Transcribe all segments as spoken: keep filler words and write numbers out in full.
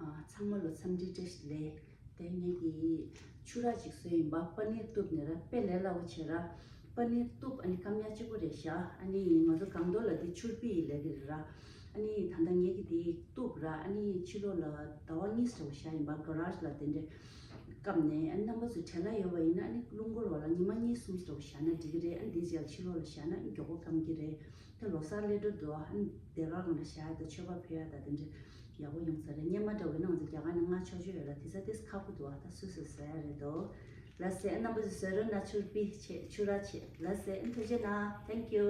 ཨ། ཚང་མ་ལ་འཚམས་འདྲི་བཀྲ་ཤིས་བདེ་ལེགས། དེ་ངེད་ཀྱིས་ཆུ་རགས་ཅིག་བཟོས་ཡིན་པ། པ་ནིར་གཏུབ་ནས་ར། དཔེ་ལས་སླ་བོ་བྱས་ར། པ་ནིར་གཏུབ། ཨ་ནི་སྐམ་ཡག་གཅིག་པོ་རེད་ཤག་ཨ་ནི་ང་ཚོ་སྒང་ཏོག་ལ་དེ་ཆུར་པི་ཡི་ལས་ཀྱི་རེད་ར། ཨ་ནི་ད་ལྟ་ངེད་ཀྱིས་དེ་གཏུབ་ར། ཨ་ནི་ཕྱི་ལོགས་ལ་ཟླ་བ་གཉིས་འདྲ་བོ་བཞག་ཡིན་པ། ག་ར་ཇི་ལ་དེ་འདྲས་སྐམ་ནས། ཨ་ནི་རྣམ་པ་ཚོ་བྲེལ་བ་ཡོད་པ་ཡིན་ན། ཨ་ནི་རླུང་འཁོར་བ་ལ་ཉི་མ་གཉིས་གསུམ་འདྲ་བོ་བཞག་ན་འགྲིག་གི་རེད། ཨ་ནི་དེ་རྗེས་ཕྱི་ལོགས་ལ་བཞག་ན་ཨ་ནི་མགྱོགས་པོ་སྐམ་གྱི་རེད། ད་ལོ་གསར་སླེབས་འགྲོ་འདུག་ཨ་ནི་སྡེར་ཁ་སྒང་ལ་བཞག་ཡ་དང་མཆོད་པ་ཕུལ་ཡ་དང་དེ་འདྲ་ཡག་པོ་ཡོང་ས་རེད། སྔོན་མ་འདྲ་བོ་ཡིན་ན་ང་ཚོ་རྒྱ་གར་ནས་མངགས་ཆོག་ཆོག་ཡོད་ལ། དེ་ཚོ་ཏོག་ཙམ་ཁག་པོ་འདུག་ཨ། ད་སོ་སོས་བཟོ་ཡ་རེད་དོ། ལགས་སེ། ཨ་ནི་རྣམ་པ་ཚོས་བཟོས་རོགས་གནང་། ཆུར་པི་བྱེད། ཆུ་རགས་བྱེད། ལགས་སེ། ཨ་ནི་ཐུགས་རྗེ་གནང་། Thank you།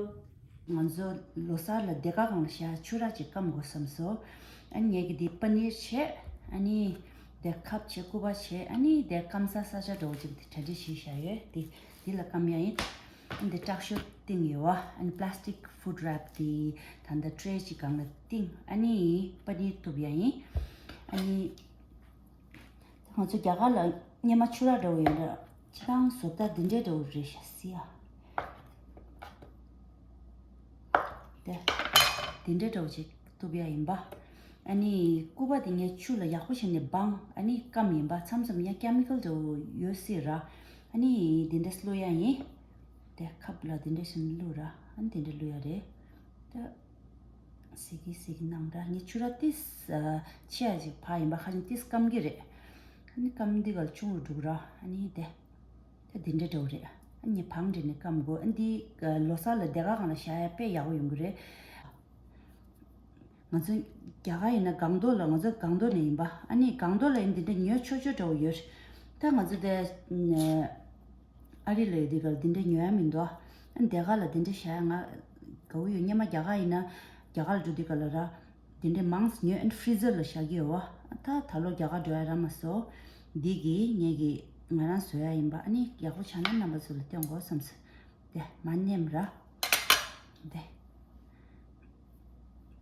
ང་ཚོ་ལོ་གསར་ལ་སྡེར་ཁ་སྒང་ལ་བཞག་ཆུ་རགས་ཅིག་སྐམ་དགོས་བསམ་སོང་། ཨ་ནི་ངེད་ཀྱིས་འདི་པ་ནིར་བྱས། ཨ་ནི་དེ་ཁབ་བྱས། སྐུད་པ་བྱས། ཨ་ནི་དེ་སྐམ་ས་ས་ཆ་འདྲ་བོ་ཅིག་དེ་གྲ་སྒྲིག་བྱས་བཞག་ཡོད། དེ་འདི་ལ་སྐམ་ཡ་ཡིན། ཨ་ནི་དེ་དྲག་ཤོས་བཏིང་ཡོད་པ། ཨ་ནི་པ་ལ་སི་ཊིག་ཧྥུཌ་རེབ་དེ་ད་ལྟ་ཊྲེ་ཅིག་སྒང་ལ་བཏིང་། ཨ་ནི་པ་ནིར་གཏུབ་ཡ་ཡིན། ཨ་ནི་ང་ཚོ་རྒྱ་གར་ལ་སྔོན་མ་ཆུ་རགས་འདྲ་བོ་ཡོད་ར། སྤྱིར་བཏང་བཟོ་ལྟ་འདི་འདྲའི་འདྲ་བོ་རེད་ཤག་ཟེར་ཡ། དེ་འདི་འདྲའི་འདྲ་བོ་ཅིག་གཏུབ་ཡ་ཡིན་པ། ཨ་ནི་སྐུད་པ་དེ་ངས་ཆུ་ལ་ཡག་པོ་བྱས་ནས་སྦངས། ཨ་ནི་སྐམ་ཡིན་པ། མཚམས་མཚམས་ཡང་ཀེ་མི་ཀལ་འདྲ་བོ་ཡོད་སྲིད་ར། ཨ་ནི་འདི་འདྲ་བླུག་ཡ་ཡིན། དེ་ཁབ་ལ་འདི་འདྲ་བྱས་ནས་བླུག་ར། ཨ་ནི་འདི་འདྲ་བླུག་ཡ་རེད། ད་ཟིག་གི་ཟིག་གི་གནང་ར། ངས་ཆུ་རགས་ཏོག་ཙམ་ཆེ་ཡ་ཅིག་ཕར་ཡིན་པ། ཁ་ཅིག་ཏོག་ཙམ་སྐམ་གི་རེད། ཨ་ནི་སྐམ་འདི་ག་ལ་ཆུང་རུ་འགྲོ་གི་ར། ཨ་ནི་དེ་ད་འདི་འདྲ་འདྲ་བོ་རེད། ཨ་ནི་བང་སྒྲིག་ནས་སྐམ་དགོས། ཨ་འདི་ལོ་གསར་ལ་སྡེར་ཁ་སྒང་ལ་བཞག་ཡ་དཔེ་ཡག་པོ་ཡོང་གི་རེད། ང་ཚོ་རྒྱ་གར་ཡིན་ན་སྒང་ཏོག་ལ། ང་ཚོ་སྒང་ཏོག་ནས་ཡིན་པ། ཨ་ནི་སྒང་ཏོག་ལ་ཡིན་འདི་འདྲ་ཉོ་ཆོག་ཆོག་འདྲ་བོ་ཡོད། ད་ང་ཚོ་དེ་ཨ་རི་ལ་ཡོད་དུས་ག་ལ་འདི་འདྲ་ཉོ་ཡ་མི་འདུག་ཨ་ནི་སྡེར་ཁ་ལ་འདི་འདྲ་བཞག་ཡ་ང་དགའ་བོ་ཡོད། སྔོན་མ་རྒྱ་གར་ཡིན་ན། རྒྱ་གར་ལ་འགྲོ་དུས་ག་ལ་ར། དེ་འདྲའི་མང་ཙམ་ཉོས། ཨ་ནི་ཕི་རི་ཛར་ལ་བཞག་གི་ཡོད་པ། ད་ད་ལོ་རྒྱ་གར་འགྲོ་ཡ་རག་མ་སོང་། འདི་གི་ངེད་ཀྱིས་ང་རང་བཟོ་ཡ་ཡིན་པ། ཨ་ནི་ཡག་པོ་ཆགས་ན་རྣམ་པ་ཚོ་ལ་སྟོན་དགོས་བསམ་སོང་། དེ་མར་མནན་ར། དེ་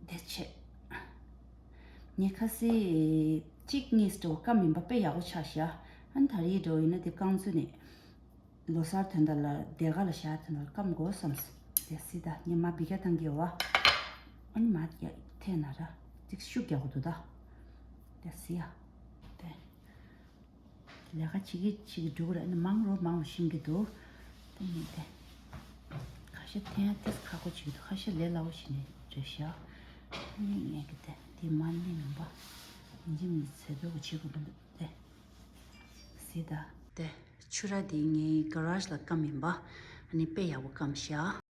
དེ་བྱས། ངས་ཁ་སང་གཅིག་གཉིས་འདྲ་བོ་སྐམ་ཡིན་པ། དཔེ་ཡག་པོ་ཆགས་ཤག་ཨ་ནི་ད་རེས་འདྲ་བོ་ཡིན་ན་དེ་རྐང་བཙུགས་ནས། ལོ་གསར་དོན་དག་ལ་སྡེར་ཁ་ལ་བཞག་དོན་དག་ལ་སྐམ་དགོས་བསམས། དེ་སྲིད་ད་ངས་མར་འབི་རྒྱག་བཏང་གི་ཡོད་པ། ཨ་ནི་མར་ཡ་འཐེན་ན་ར་ཅིག་ཤུགས་རྒྱག་དགོས་འདུག་ད། དེ་སྲིད་ཡ། དེ་ལས་ཀ་བྱེད་ཀྱི་བྱེད་ཀྱི་འགྲོ་གི་རེད། ཨ་ནི་མང་རུ་མང་རུ་ཤེས་ཀྱི་འདུག་དེ་ནས་དེ་ཁ་ཤས་འཐེན་ཡ་ཏོག་ཙམ་ཁག་པོ་བྱེད་ཀྱི་འདུག་ཁ་ཤས་ལས་སླ་པོ་བྱས་ནས་རེད་ཤག་ཨ་ནི་ངས་ཀྱི་དེ་དེ་མར་མནན་ཡིན་པ། ཡིན་གཅིག་མིན་གཅིག་ཚེ་སྟོད་ཀྱི་བྱེད་དགོས་འདུག་དེ། སྲིད་ད། དེ་ཆུ་རགས་དེ་ངའི་ག་ར་ཇི་ལ་སྐམ་ཡིན་པ། ཨ་ནི་དཔེ་ཡག་པོ་སྐམ་ཤག